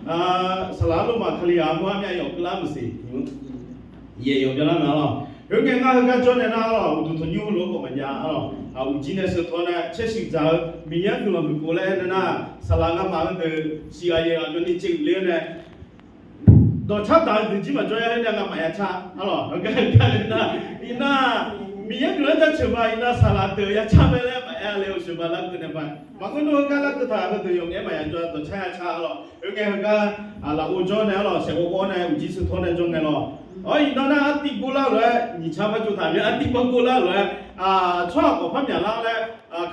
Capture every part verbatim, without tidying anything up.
Aq, saqlaq arlofmaf Kalizaq armur armyav yawf keuvlar maqsiq. Yaef yawf byanlar ma-a lawq. Khoerngae ngar heugar jawr nae nar-a lawq, uqduq tanqnymr heulof-aer khawf maqjav-a lawq. Aq, uqjir nae sheuqtawv nae caershuif dzaq-eu Miqyaer-anr guiqlanq huiq pov laer aernar, saqlaq ngamaf heudeuq siqghaq yaeqghaq jawrni caev uiqler-awr nae dawqcar daq-eu deuq jir maqjawr-aer aernar ngamaf ya car-a lawq. Heugar heugar nae nar, iqnan Miqyaer guiqlanq-anr jaceuq ma, iqnan saqlaq deuq ya car mae laer maqaer le-eu sheuq ma larkeuv nae ma. Maqngeur nar heugar larkeuv taq heudeuq yawf ngaef-aer maqya jawr-a, dawqcar ya car-a lawq. Khoerngae heugar lafov jawr nae-a lawq, saeqghawv ghawv nae uqjir sheuqtawv nae jawr ngae lawq. Awr, iqnan nar artiv gor lar-euq lof-aer nyiq car par tsov taq mir artiv par gor lar-euq lof-aer, tsawrhaq khawf par myaqlar laer,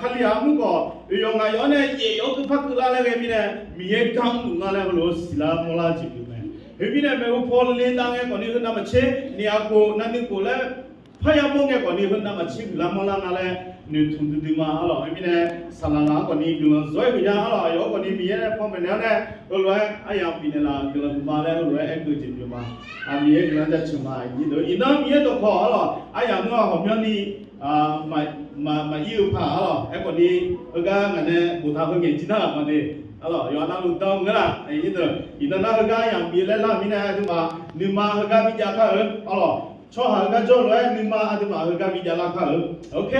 Kalizaq armur khawf oeq yawf ngaq yawf-awr nae yaef yawf-awr keuv par keuvlar laer ghae mirnae, Miqyaer gar mrluf nga laer heulof-aer siqlar mawrlar-eu jeq pyeuf mae. Khoermirnae maeqhu paw le dav ngae khawfni heu navmaqtser, niqaqkhof navnuikhof laer parya mawr ngae khawfni heu navmaqtser huiqlar mawrlar nga laer noeqtmq duidui ma-a lawq. Khoermirnae saqlaq ngaq-anr khawfni guiqlanq zawr-aer huiqnya-a lawq. Aqyawf-anr khawfni Miqyaer nae panmaeq naeq-awr nae heulof-aer aryamq bifnaeq laf-euq guiqlanq huiqma laer heulof-aer aerkeuv jeq pyeuf ma. Aq, Miqyaer guiqlanq jaceuq ma. Iqnan Miqyaer dawqkawq-a lawq, aryamq nmr-aq ghawqmyanrni maqir-eu paq-a lawq. Aerkhawfni heugar ngaq nae boftaq heu ngaeq jir nar-aq maqde-a lawq. Yawqha navluf dan-eu maqngeur laf. Iqnan nar heugar aryamq bif laer lar-euq mirnae aqduimaf nuima heugar bijav kar-eu-a lawq. Tsawrhaq heugar jawr lof-aer nuima aqduimaf heugar bijav lar kar-eu. Ok,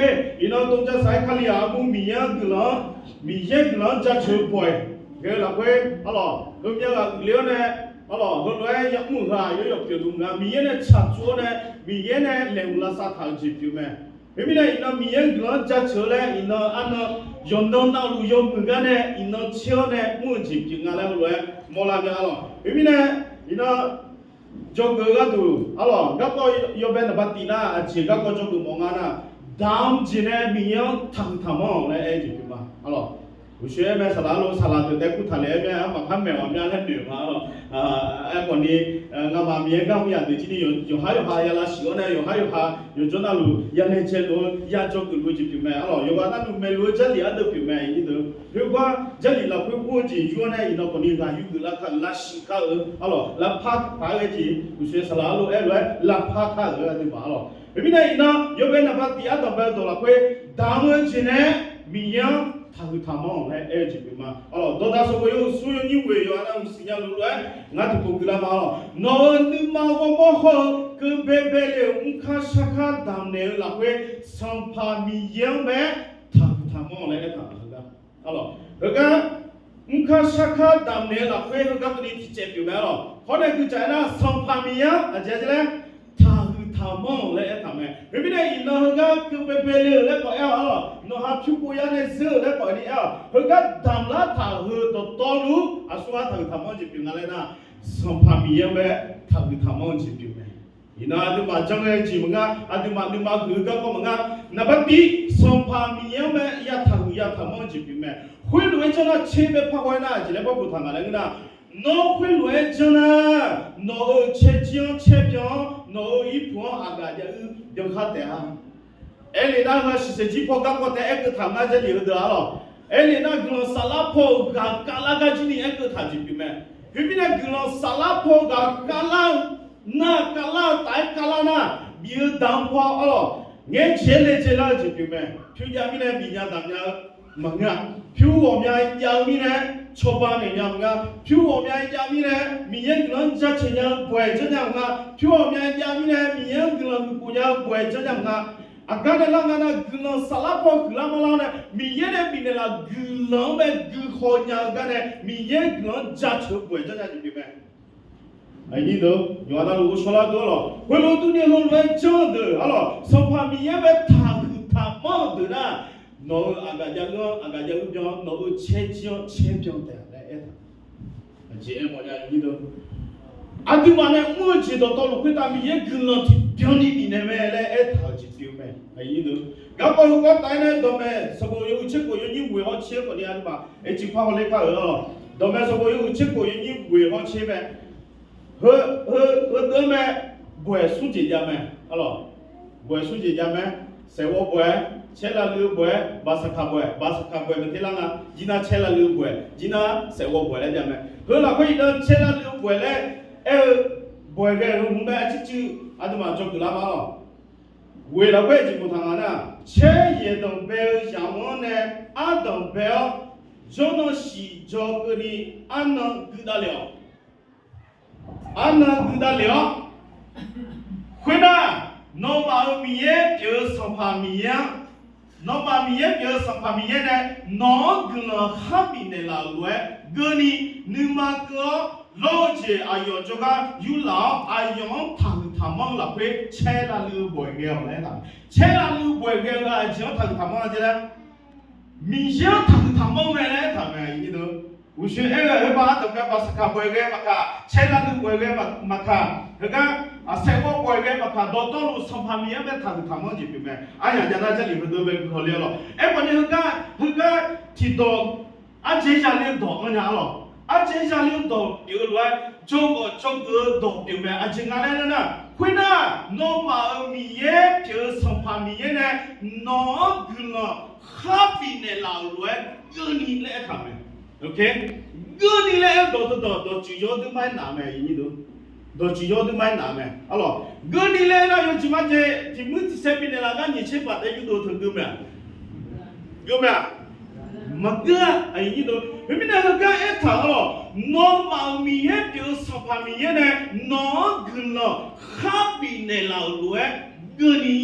iqnan dov ja saq-aer Kalizaq armur Miqyaer-anr guiqlanq-anr, Miqyaer guiqlanq-anr jaceuq-eu bawq-iq ghae-eu lafkhoer-a lawq, heumyav ghaq uiqle-awr nae-a lawq, heulof-aer yamr-euq heu-aq yawr yawf pyeufluf nga. Miqyaer nae tsaqtsov-awr nae, Miqyaer nae laeqhmq lavsav taq-euq jeq pyeuf mae. Khoermirnae iqnan Miqyaer-anr guiqlanq-anr jaceuq-eu laer iqnan arnan yawqnan navluf yawmuiq gar nae iqnan caer-awr nae mr-eu jeq pyeuf nga laer heulof-aer mawrlar nya-a lawq. Khoermirnae iqnan dzawgeuf-eu gharduq-a lawq, garkawv yawbae naqba tif nar aqjeq garkawv dzawgeuf mawf nga nar, damq jeq nae Miqyaer-anr taqhuiq taqmanr-awq laer aer-eu jeq pyeuf ma-a lawq. Uqshoe aer mae saqlaq lof saqlaq deuq taef kur taqle-aer mya-a maqpar maeq-awq mya laer noeq ma-a lawq. Aerkhawfni ngamaf Miqyaer gar mr yaq deuq jir ni yawqhar yawqha ya lavshuif-awr nae yawqhar yawqha yawqjawr navluf ya laejae luf-eu ya dzawgeuf luf-eu jeq pyeuf mae-a lawq. Yawqghaq navluf maeqluf-eu Jarlif ardeuv pyeuf mae-a. Khoergar Jarlif lafkhoer mr-eu jeq yur-awr nae iqnan khawfni ghaq yur geuf lar kar-euq lavshuif kar-eu-a lawq, lavpar paq-aer ghae jeq uqshoe saqlaq-a lof-aer lof-aer lavpar kar-euq-a aqduimaf-a lawq. Khoermirnae iqnan yawbae naqba tif ardanqbae-eu dawq lafkhoer damq-eu jeq nae Miqyaer-anr taqhuiq taqmanr-awq laer aer-eu jeq pyeuf ma-a lawq. Dawqdaq sanqbof yawhuiq smr yawnyir ghoeq yawqha navluf siqnya luf lof-aer ngar tiqpov guiqlar ma-a lawq. Nawq-euq nuima ghawrmawr hawr-eu keuv baebae le-euq mrkar sarkar damqnaeq-eu lafkhoer Sanqpaq Miqyaer-anr bae-aer taqhuiq taqmanr-awq laer aertaq-euq heugar-a lawq. Heugar mrkar sarkar damqnaeq-eu lafkhoer heugar keuvni tiqcaev pyeuf mae-a lawq. Hawr nae guiqcaf aernar Sanqpaq Miqyaer-anr aqjeq-a laer taqhuiq taqmanr-awq laer aertaq mae. Khoermirnae iqnan heugar keuv baebae le-euq laer khawf aer-awq-a lawq. Nawqha pyur pov yar nae zeur-euq laer khawf ni aer-awq. Heugar damq lar taq-euq heu dawqtawvluf aqsurghaq taqhuiq taqmanr-eu jeq pyeuf nga laer nar, Sanqpaq Miqyaer-anr bae taqhuiq taqmanr-eu jeq pyeuf mae. Iqnan aqduimaf janr ghae-eu jeq maqngar, aqduimaf nuima huiq-eu garkawv maqngar, naqba tiv Sanqpaq Miqyaer-anr bae ya taqhuiq ya taqmanr-eu jeq pyeuf mae. Khoerlof-aer janr nar tser bae par haw-aer nar aqjeq laer par boftaq nga laer ngeur nar, nawr khoerlof-aer janr nar, nawq-euq caerjir-anr caerbyan-awr nawq-euq irpuq-anr aqgaf jav uir byan khar taef-a. Aerlef nar heu-aq shiqshaq jir paw garkawv taef aerkeuv taq ngar Jarlif heudeuq-a lawq. Aerlef nar guiqlanq saflar paw-euq ghaq kavlar gar jir ni aerkeuv taq jeq pyeuf mae. Khoermirnae guiqlanq saflar paw ghaq kavlar-eu nar kavlar-eu taf-aer kavlar nar, bif-eu damq paw-a lawq, ngaer jeq-aer le jeq lar-eu jeq pyeuf mae. Pyur jav mirnae bifnya damq nya-eu maqngeur-a. Pyur ghawqmya jav-eu mirnae cawba naeq nya maqnga. Pyur ghawqmya jav mirnae Miqyaer guiqlanq-anr jaceuq nya-eu bawq-aeq janr nya maqnga. Pyur ghawqmya jav mirnae Miqyaer-anr guiqlanq huiq khof nya-eu bawq-aeq janr nya maqnga. Aqgar nae lar nga nar guiqlanq saflar paw huiqlar manrlar-awr nae Miqyaer nae bifnaeq laf guiqlanq-anr bae guihaw nya-eu gar nae Miqyaer guiqlanq-anr jaceuq-eu bawq-aeq janr nya jeq pyeuf mae. Aqnyir deuq yawqha navluf ghovshaw lar deuq-a lawq. Khoerlof durni heulof-aer janr-eu deuq-a lawq, Sanqpaq Miqyaer-anr bae taqhuiq taqmanr-eu deuq nar, nawq-euq aqgaf jav uir-anr aqgaf jav uir byan-awr nawq-euq caerjir-anr caerbyan taef laer aertaq. Aqjeq aermawf nya-eu nyir deuq, aqduimaf nae mr-eu jeq dawqtawvluf khoertav Miqyaer guiqlanq tiqbyan ni bifnaeq mae laer aertaq-euq jeq pyeuf-eu mae. Garkawv heu kawv taf-aer nae dawqmaeq sanqbof yawhuiq tser khof yawnyir ghoeq hawr tser khawf ni aqduimaf aerciq par hawler kar-euq-a lawq. Dawqmaeq sanqbof yawhuiq tser khof yawnyir ghoeq hawr tser mae. Heu, heu, heu deuq-anr mae, bawq-aeq smr jeq jav mae-a lawq. Bawq-aeq smr jeq jav mae. Saeqghawv bawq-aeq, caer lavluiv-eu bawq-aeq, baqsaqkaq bawq-aeq, baqsaqkaq bawq-aeq maqter lar nga. Jirnar caer lavluiv-eu bawq-aeq, jirnar saeqghawv bawq-aeq laer jav mae. Heu lafkhoer iqnan caer lavluiv-eu bawq-aer laer aer-eu bawq-aeq ghae-eu hmq mae. Aqcir civ aqduimaf dzawgeuf lar ma-a lawq. Ghoeq lafkhoer jeq boftaq nga nar, caer yaeq danqbae-eu yamq-anr nae ardanq bae-awr, jawrnan siqjaw keuvni arnan guidav lef-awq. Arnan guidav lef-awr, khoernar, nawmaf-euq Miqyaer pyeuf-eu Sanqpaq Miqyaer-anr, nawmaf Miqyaer pyeuf-eu Sanqpaq Miqyaer nae nawq-anr guiqlanq kharbif naeqlaf-euq lof-aer, geuvni nuima keuv-awr, lawr-eu jeq aqyawf jawrgar yurlaf-awr, aqyawf-anr taqhuiq taqmanr-eu lafkhoer caer lavluiv-eu bawq-iq ghae-awq laer aertaq. Caer lavluiv-eu bawq-iq ghae-eu aqjeq-anr taqhuiq taqmanr-a jeq laer, Miqyaer-anr taqhuiq taqmanr mae laer aertaq mae. Uqshoe aer-eu, khoerbar ardanqbae baqsaqkaq bawq-iq ghae maqkaq, caer lavluiv bawq-iq ghae maqkaq, heugar aqsaev ghawr bawq-iq ghae maqkaq, dawqtawvluf Sanqpaq Miqyaer-anr bae taqhuiq taqmanr jeq pyeuf mae. Aryaq jadav Jarlif heudeuq bae guihaw le-awr lawq. Aerkhawf ni heugar, heugar tiqdawq, arjeq zale-eu dawq anrnya-a lawq. Arjeq zale-eu dawq pyeuf-eu lof-aer, jawrgawq jawrgeuf-eu dawq pyeuf mae. Aqjeq nga laer nar, khoernar, nawmaf-euq Miqyaer pyeuf-eu Sanqpaq Miqyaer nae nawq-anr guiqlanq kharbif naeqlaf-euq lof-aer, geuvni laer aertaq mae. Geuvni laer aer-eu dawq teudawq dawqtsuif yawduima-aer naf mae. Dawqtsuif yawduima-aer naf mae. Arlawq, geuvni laer aer nar yawjeq majeq tiq muir tiq saer bifnaeq laf gar nyiq tser paf taef yurdov teu geuv mae-aq, geuv mae-aq, maqgeur-a. Heumirnae heugar aertaq-awr lawq, nawmaf-euq Miqyaer pyeuf-eu Sanqpaq Miqyaer nae nawq-anr guiqlanq kharbif naeqlaf-euq lof-aer, geuvni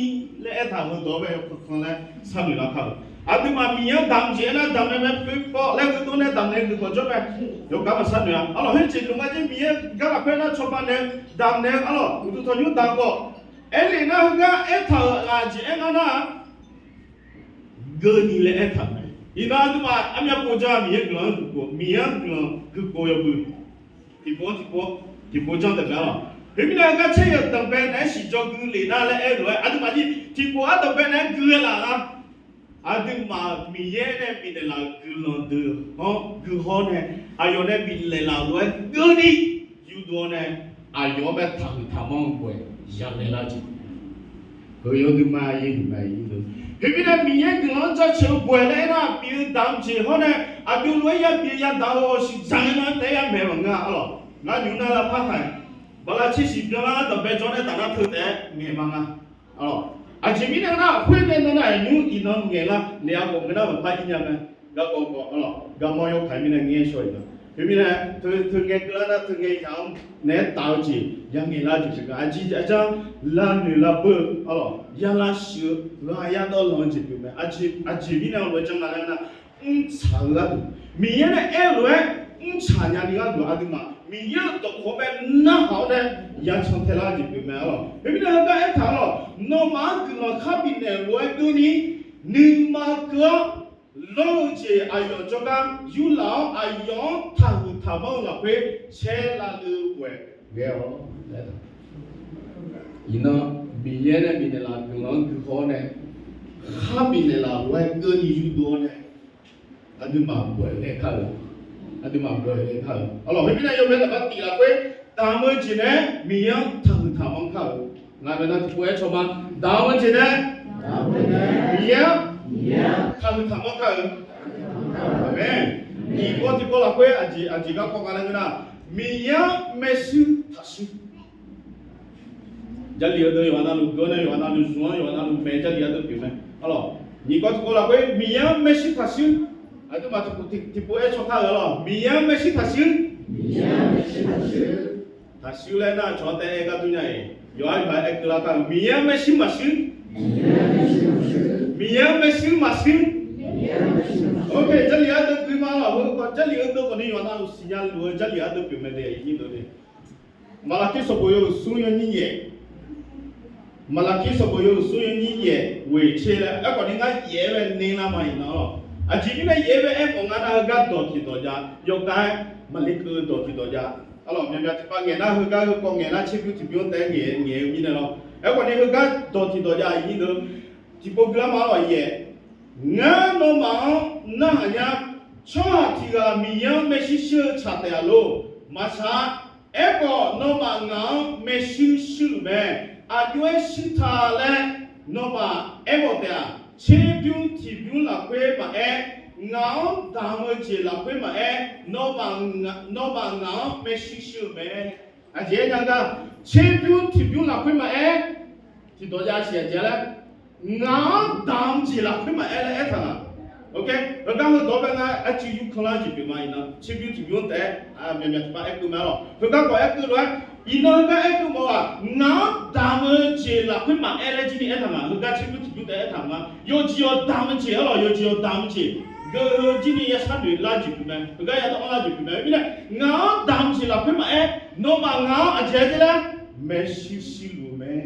laer aertaq-euq dawq-anr bae yawkhanq khanq laer sharnoeq lar kar-eu. Aqduimaf Miqyaer-anr damq jeq aernar damq nae mae, poer pawv laer gheudov nae damq nae gheufmawf jawr mae. Yawqgar maqsharnoeq-a. Arlawq, khoerjeq luf nga jer Miqyaer gar lafkhoer nar cawba nae damq nae-eu arlawq uqduq tanqnymr damq khawf, aerlef nar heugar aertaq-euq aqjeq aer nga nar-aq, geuvni laer aertaq mae. Iqnan aqduimaf armyav pov jar Miqyaer guiqlanq-anr guiqpov, Miqyaer-anr guiqlanq guiqpov yawbui tiqpov-anr tiqpov, tiqpov janr taef mae-a lawq. Khoermirnae gar caer yawqdanq bae naeq-aer siqjawr gui lef nar laer aer-eu lof-aer aqduimaf ni tiqpov ardanq bae naeq-aer gui-eu laf nar, aqduimaf Miqyaer nae bifnaeq laf-euq guiqlanq deuq-anr guihaw nae, aqyawf nae bifnaeq laf-euq lof-aer geuvni yurdov-awr nae, aqyawf-anr bae taqhuiq taqmanr-eu bawq-iq yanaeq lar jeq. Heu yawduima yaeq mae. Khoermirnae Miqyaer guiqlanq-anr jaceuq-eu bawq-iq laer aernar, bif-eu damq jeq hawr nae aqjox lof-aer yabif yadaq-eu awqshiq dzaq-aer nar taef-aer yamaeq maqngeur-a. Arlawq, ngar nymq nar lavpar taq-aer bala tser siq byanlar ardanq bae jawr nae taf nar teu taef-aer ngaeq ma nga. Arlawq, aqjeq mirnae nar khoerngae nan nar aqnymr iqnan ngaeq lar naeq-a khawf ngeur nar maqpar ir nya mae. Garkawv kawv arlawq, garmawr yawkaq-aer mirnae ngaer shaw-iq ma. Khoermirnae teu ngae keuvlar nar teu ngae yaq-anr naeq-aer taf-eu jeq, ya ngaeq lar jeq pyeuf nga. Aqjeq aqjar lavnoeq lavbeu-eu arlawq, ya lavshuif-eu ghaq yadawv lanq-eu jeq pyeuf mae. Aqjeq mirnae heulof-aer janr nga laer nar, mrtsaq-eu gharduq, Miqyaer nae aer-eu lof-aer mrtsaq nyani gharduq aqduimaf Miqyaer-euq dawqkawq bae narhaq-awr nae yacan taelar jeq pyeuf mae arlawq. Khoermirnae heugar aertaq-a lawq, nawmaf-anr guiqlanq kharbif naeq-euq lof-aer durni, nuima keuv-awr, lawr-eu jeq aqyawf jawrgar yurlaf-awr, aqyawf-anr taqhuiq taqmanr-eu lafkhoer caer lavluf-eu bawq-iq ghae-awr laer. Iqnan Miqyaer nae bifnaeq laf guiqlanq-anr guihaw-awr nae, kharbif naeqlaf lof-aer keuvni yurdov-awr nae, aqduimaf bawq-iq ghae kar-eu, aqduimaf bawq-iq ghae kar-eu arlawq. Khoermirnae yawbae taqbar tif lafkhoer damq-eu jeq nae Miqyaer-anr taqhuiq taqmanr kar-eu. Ngaq bae nar tiqpov-aer cawba, damq-eu jeq nae Miqyaer-anr taqhuiq taqmanr kar-eu. Aqmeq. Nyiq kawv tiqkawv lafkhoer aqjeq garkawv nga laer ngeur nar, Miqyaer-anr maershuir taqshuir. Jarlif-eu deuq yawqha navluf geur nae yawqha navluf zmq-anr yawqha navluf maeq-eu Jarlif-a deuq pyeuf mae. Arlawq, nyiq kawv tiqkawv lafkhoer Miqyaer-anr maershuir taqshuir. Aqduimaf tiqpov aer caw kar-eu arlawq, Miqyaer-anr maershuir taqshuir. Taqshuir laer nar cawq-anr taef-aer gar dur nya-iq, yawqha yawqha aer keuvlar kar-eu Miqyaer-anr maershuir maqshuir. Miqyaer-anr maershuir maqshuir. Oke, Jarlif-a deuq gui ma lawq, heu khawf Jarlif-eu deuq khawf ni yawqha navluf siqnya luf-eu Jarlif-a deuq pyeuf mae de, aqyuif nyir deuq de. Maqlaqkir sanqbof yawhuiq smr yawnyir yaef. Maqlaqkir sanqbof yawhuiq smr yawnyir yaef ghoeq tser laer aerkhawf ni ngar yaef-aer bae ni lar ma iqnan-awq. Aqjeq mirnae yaef-aer bae aermawf nga nar, heugar dawq tiqdawq jav yawkhav-aer maqli keuv-eu dawq tiqdawq jav. Arlawq, myaqmyaq tiqpav ngaeq nar heugar heukawv ngaeq nar tserbyur tiqbyur-anr taef-aer ngaeq-eu mirnae lawr. Aerkhawf ni heugar dawq tiqdawq jav aqyuif nyir deuq tiqpov gui lar ma lawq yaef. Ngar nawmaf-anr narhaq nya. Tsawrhaq tiq ghaq Miqyaer-anr maershuir shuir-eu tsaq taef-a lor? Maqtsaq-a. Aerkhawf nawmaf ngaq-anr maershuir shuirluf mae. Aqjox-aer shuir ta laer nawmaf aermawf taef-aq, tserbyur tiqbyur lafkhoer maqaer, ngaq-anr damq-eu jeq lafkhoer maqaer, nawmaf ngaq-anr maershuir shuir-eu mae. Aqjeq aer nya gar, tserbyur tiqbyur lafkhoer maqaer, tiqdawq jav siq aqjeq laer, ngaq-anr damq jeq lafkhoer maqaer laer aertaq nga. Heugar heudawq-anr bae nga arcuiv yurkanr lar jeq pyeuf ma iqnan, tserbyur tiqbyur-anr taef-aer myaqmyaq tiqpav aerkeuv mae-a lawq. Heugar khawf aerkeuv lof-aer Iqnan heugar aer-eu mawf-aq, ngaq-anr damq-eu jeq lafkhoer maqaer laer jir ni aertaq nga. Heugar tserbymr tiqbymr taef aertaq nga. Yawqjeq yawqdamq-eu jeq arlawq, yawqjeq yawqdamq-eu jeq geuf-eu jir ni ya sharnoeq lar jeq pyeuf mae. Heugar ya dawv-anr lar jeq pyeuf mae. Mirnae, ngaq-anr damq jeq lafkhoer maqaer, nawmaf ngaq-anr aqjeq-aer laer maershuir shuir luf-eu mae.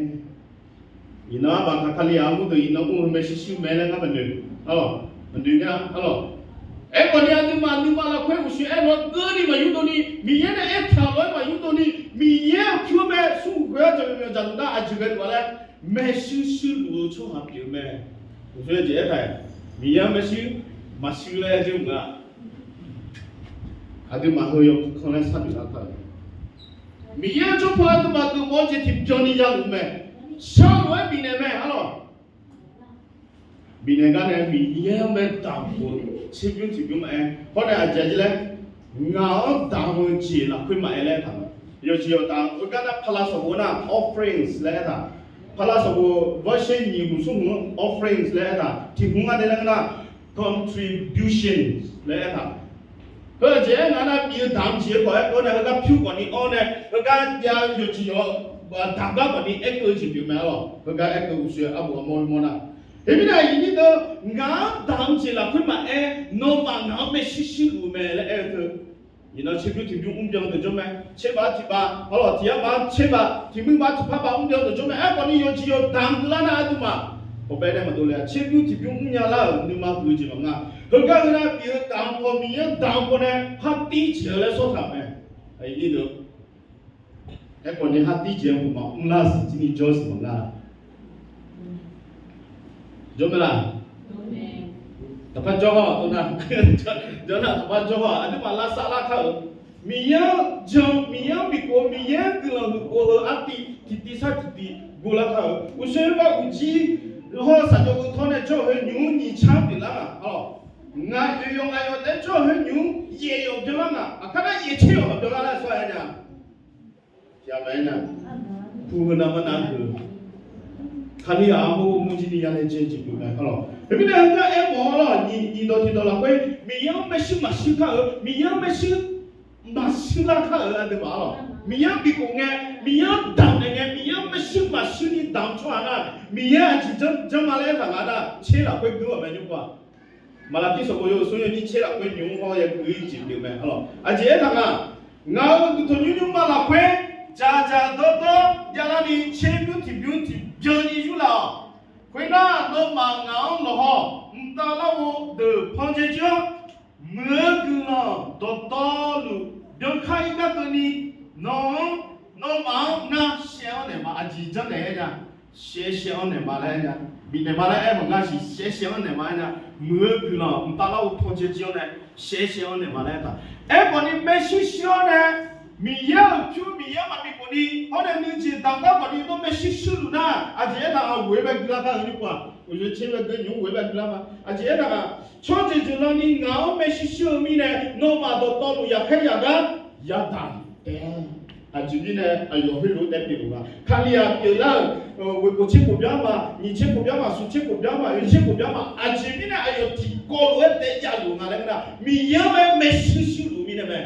Iqnan arbaq kaq Kali-aq armur deuq iqnan mr-eu maershuir shuir mae laer ngar maqnoeq arlawq, maqnoeq nya arlawq. Aerkhawf ni aqduimaf nuima lafkhoer uqshoe aer lof-aer keuvni maqyurdov ni, Miqyaer nae aertaq lof-aer maqyurdov ni, Miqyaer-euq pyur mae smrkhoeq-anr jaqmyawf myawf dzaqluf nar aqjeq ghae luf-a laer maershuir shuir luf-eu tsawrhaq pyeuf-eu mae. Uqshoe jeq aertaq-aq, Miqyaer-anr maershuir maqshuir laer aer jir mq nga. Aqduimaf heu yawpuq kanr laer sharnoeq lar kar-eu, Miqyaer-anr tsawrpaq aqduimaf geufmawf-eu jeq tiqbyan ni yaluf mae. Sharlof-aer bifnaeq mae arlawq. Bifnaeq gar nae Miqyaer-anr mae damq-eu tserbymr tiqbymr maqaer, hawr nae aqjeq jir laer, ngaq-anr damq-eu jeq lafkhoer maqaer laer aertaq mae. Yawqjeq yawqdamq-eu gar nar paqlaq sanqbof nar offerings laer aertaq. Paqlaq sanqbof bawrsher nyiq hmq smr hmq-anr offerings laer aertaq. Tiq hmq ngar nae laer nar contributions laer aertaq. Heu aqjeq aer nga nar bif-eu damq jeq-eu khawf aerkeuv nae heugar pyur khawf ni anr nae heugar jav-eu yawqjeq yawq damq gar khawf ni aerkeuv jeq pyeuf mae arlawq. Heugar aerkeuv uqshoe arbof armawr-aer mawr nar, Heumirnae aqyuif nyir deuq, ngaq-anr damq jeq lafkhoer maqaer, nawmaf ngaq-anr maershuir shuir luf-eu mae laer aer-eu teu. Iqnan tserbymr tiqbymr mrbyan deuq jawr mae. Tserbaf tiqbaf arlawq, tiq yar baf tserbaf, tiq muir baf tiq par baf mrbyan deuq jawr mae. Aerkhawf ni yawqjeq yawqdamq keuvlar nar aqduimaf, hawbae nae maqdov le-a, tserbymr tiqbymr mrnya lar-euq nuima huiq-eu jeq maqngeur. Heugar heu nar bif-eu damq paw Miqyaer-anr damq paw nae har tir jeq-eu laer sawr taq-euq mae. Aerkhawf ni har tir jeq-anr maqmr lar-eu siq jir ni jawr siq maqnga. Jawr mae laq? Taqpar jawr haw-aq, tawq nar, jawr nar taqpar jawr haw-aq, aqduimaf lavsav lar kar-euq. Miqyaer-anr jan, Miqyaer-anr bikhof, Miqyaer-anr guiqlanq huiq khof-eu artiv tiqtiv sar tiqtiv guvlar kar-euq. Uqshoe bar uqjir haw saqjawq-eu tawr nae jawr-eu heu nymq-mr nyiq car pyeuflar-aq, ngaq oeq yawq ngaq yawq taef-aer jawr-eu heu nymq-mr yaef yawq byanlar ngaq, aqkar nar yaef tser yawq maqbyanlar laer sawr-aer nya. Tiqghaq maqaer nya. Pu heu navmaqnav heu, Kali-aq armur mur jir ni ya nae jae jeq pyeuf mae arlawq. Heumirnae heugar aermawf-awr lawq, nyiq dawq tiqdawq lafkhoer Miqyaer-anr maershuir maqshuir kar-euq, Miqyaer-anr maershuir maqshuir lar kar-euq aqduimaf arlawq. Miqyaer-anr bikhof ngae, Miqyaer-anr damq naeq ngae, Miqyaer-anr maershuir maqshuir ni damq tsawrhaq nar, Miqyaer aqjeq janr janr ma laer aertaq nga nar, tser lafkhoer geur-awq mae nymr-aq. Maqlaqkir sanqbof yawhuiq smr yawnyir tser lafkhoer nymq-mr hawr ya gui-ir jeq pyeuf mae arlawq. Aqjeq aertaq nga, ngaq-euq guiqtanq nymr nymrma lafkhoer dzaqdzaq dawrdawr javlar ni tserbymr tiqbymr tiqbyan ni yurlaf-awq. Khoernar, nawmaf ngaq-anr lawqhaw mqtav larghov deuq pan dzae jir-awr, muiq-eu guiqlanq dawqtawvluf byankar-ir gar keuvni, nawq-anr, nawmaf-anr ngar shaev-anr naeq ma. Aqjeq janrnaeq-aer nya, shaev shaev-anr naeq ma laer aer nya. Bifnaeq ma laer aer maqngar siq, shaev shaev-anr naeq ma aer nya. Muiq-eu guiqlanq mqtav larghov pan dzae jir-awr nae, shaev shaev-anr naeq ma laer aertaq. Aerkhawf ni maershuir shuir-awr nae, Miqyaer-euq pyur Miqyaer maqbi khawf ni hawr nae nuijeq damq gar khawf ni nawr maershuir shuir luf nar, aqjeq aertaq-aq, ghof-aer bae guilar kar-eu nymr-aq, uqyoeq tser bae gui nymq-mr ghof-aer bae guilar ma. Aqjeq aertaq-aq, tsawrjeuq jeuqlanni ngaq-anr maershuir shuir-eu mirnae, nawmaf dawqtawvluf yaqkhaer yaq gar yadaq taef-a. Aqjeq mirnae aqyawf khoerlof-aer taef pyeufluf nga. Kali-aq pyeuflar-euq, ghoeqkhof tser khof byan ma, nyiq tser khof byan ma, smq tser khof byan ma, oeq tser khof byan ma. Aqjeq mirnae aqyawf tiqkawv lof-aer taef javluf nga laer ngeur nar, Miqyaer-anr mae maershuir shuir luf mirnae mae.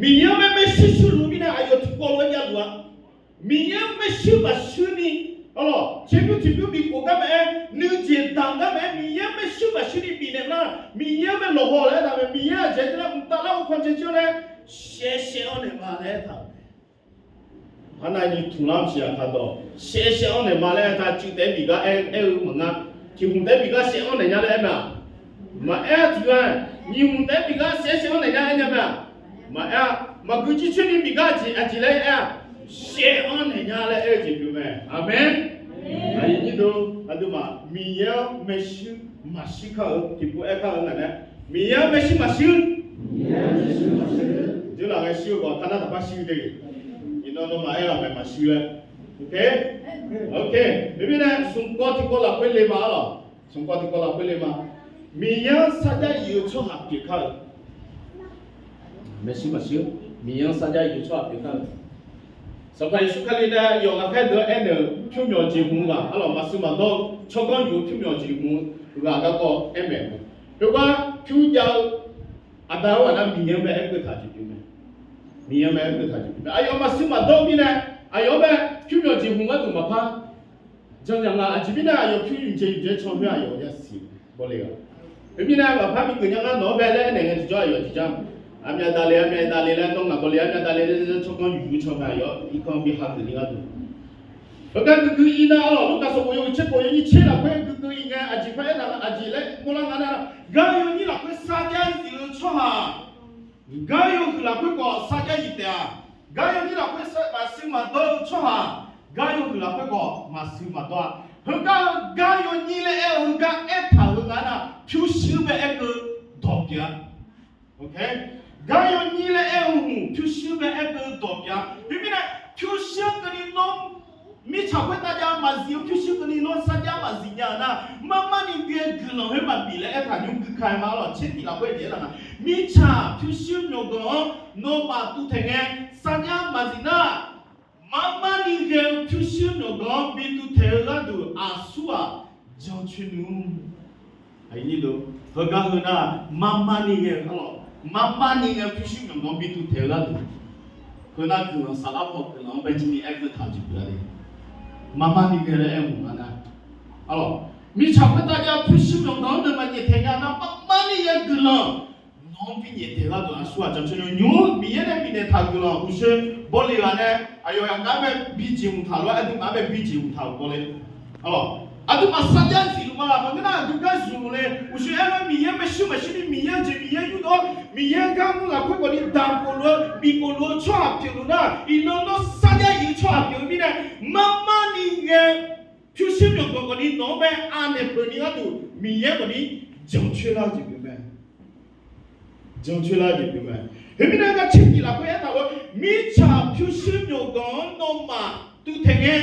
Miqyaer-anr mae maershuir shuir luf mirnae aqyawf tiqkawv lof-aer javluf-a. Miqyaer-anr maershuir maqshuir ni, arlawq, tserbymr tiqbymr bikhof gar maqaer, nuijeq damq gar maqaer, Miqyaer-anr maershuir maqshuir ni bifnaeq nar, Miqyaer-anr mae lawqhaw laer aertaq mae. Miqyaer aqjeq-aer nar mqtav larghov pan dzae jir-awr nae, shaev shaev-anr naeq ma laer aertaq-euq Arnavni tmqlar maqsiq-aq taqdawq, shaev shaev-anr naeq ma laer aertaq. Cuiv taef-aer bif gar aer-eu maqnga. Tiq hmq taef-aer bif gar shaev-anr naeq nya laer aer mae-aq, maqaer-a. Tiq ghaq nyiq hmq taef-aer bif gar shaev shaev-anr naeq nya aer nya mae-aq, maqaer-a. Maqgui jircoer ni bif gar aqjeq aqjeq laer aer-a, shaev-anr naeq nya laer aer-eu jeq pyeuf mae. Aqmeq. Aqyuif nyir-eu aqduimaf Miqyaer-anr maershuir maqshuir kar-eu tiqpov aer kar-eu ngaq nae, Miqyaer-anr maershuir maqshuir. Dzeurlaf ghae shuir-eu khawf, kar nar taqpar shuir de. Iqnan nawmaf aer-aq maeq maqshuir laer. Oke, oke. Khoermirnae smq kawv tiqkawv lafkhoer le ma arlawq. Smq kawv tiqkawv lafkhoer le ma. Miqyaer-anr sarjax yif-eu tsawrhaq pyeuf kar-eu. Maershuir maqshuir, Miqyaer-anr sarjax yif-eu tsawrhaq pyeuf kar-eu. Sanqpaq Yeqsur Kali nae yawf lafkhoer deuq-anr aernaeq-euq pyur myawq jeq hmq-eu ghaq arlawq, maqsiq maqdawr-eu tsawrganr yuf-eu pyur myawq jeq hmq-eu ghaq garkawv aer maeq-eu. Khoergar pyur jav-eu aqda-anr ghaq nar Miqyaer-anr mae aer keuv taq jeq pyeuf mae. Miqyaer mae aer-eu taqjeq pyeuf mae. Aqyawf maqsiq maqdawr-eu mirnae, aqyawf-anr bae pyur myawq jeqhmq gharduq maqpar janrnya nga. Aqjeq mirnae aqyawf pyur ymq jeq ymq jeq can khoer aqyawf yasiq bawle-a. Khoermirnae maqpar bi geuf nya ngar nawq-anr bae laer aernaeq ngae tiqjawr aqyawf tiqjar. Aqmyav davle aqmyav davle laer nawr ngaq bawle aqmyav davle laer tsawrganr yuqyur can mae aqyawf irkanr bi hageuf ni gharduq. Heugar guiqguiq iqnan arlawq, Lurkaf sanqbof yawhuiq tser khof yawnyir tser lafkhoer guiqguiq iq ngae aqjeq par aertaq-eu aqjeq laer mawrlar nga nar, gar yawnyir lafkhoer sarjax zif-eu tsawrhaq, gar yawhuiq lafkhoer khawf sarjax zif taef-a. Gar yawnyir lafkhoer maqsiq maqdawr-eu tsawrhaq, gar yawhuiq lafkhoer khawf maqsiq maqdawr-a. Heugar-eu gar yawnyir laer aer-eu heugar aertaq-euq nga nar, pyurshuir bae aerkeuv dawq pyeuf-a. Gar yawnyir laer aer-eu hmq pyurshuir bae aerkeuv dawq pyeuf-a. Khoermirnae pyurshuir keuvni nawr mirtsaq khoertav jav maqzif-eu pyurshuir keuvni nawr sarjax maqzif nya-eu nar, marmarni ghae-eu guiqlanq khoer maqbif laer aertaq nymr gui ka-aer ma arlawq. Tser tif lafkhoer jeq aertaq nga, mirtsaq pyurshuir myawqganq-anr nawmaf tuvtaeq ngae sarjax maqzif nar, marmarni ghae-eu pyurshuir myawqganq-anr bi tuvtaeq-eu gharduq aqsur-aq jancoer nmr. Heugar heu nar, marmarni ghae-eu arlawq, marmarni ghae-eu pyurshuir myawqganq-anr bi tuvtaeq-eu gharduq, heu nar guiqlanq saflar paw guiqlanq-anr bae jir ni aerkeuv taq-eu jeq pyeuf-a le. Marmarni ghae laer aer-eu hmq nga nar, arlawq, mirtsaq khoertav jav pyurshuir myawqganq-anr nae maqnyaef taeq nya nar, marmarni ghae guiqlanq nawq-anr bi nyaef taeq gharduq aqsur-aq jancoer nmr. Nymq-mr Miqyaer nae bifnaeq taq-euq guiqlanq uqshoe bawle ghaq nae aqyawf yaqgar bae bi jeqhmq taq lof-aer aqduimaf-anr bae bi jeqhmq taq-euq bawle. Aqduimaf sarjax zif luf ma laf maqngeur nar aqdui gar zmq le. Uqshoe aer-eu Miqyaer maershuir maqshir ni Miqyaer-eu jeq Miqyaer yurdov-awr Miqyaer-eu gar mr lafkhoer khawf ni daq khof lof-eu bif khof lof-eu tsawrhaq pyeuf luf nar, iqnan nawr sarjax zif-eu tsawrhaq pyeuf-eu mirnae, marmarni ghae pyurshuir myawqganq khawf ni nawq-anr bae anaeq peuq ni gharduq Miqyaer khawf ni jancoer lar-eu jeq pyeuf mae. Jancoer lar-eu jeq pyeuf mae. Khoermirnae gar tser tif lafkhoer aertaq lof-aer mirtsaq pyurshuir myawqganq-anr nawmaf tuvtaeq ngae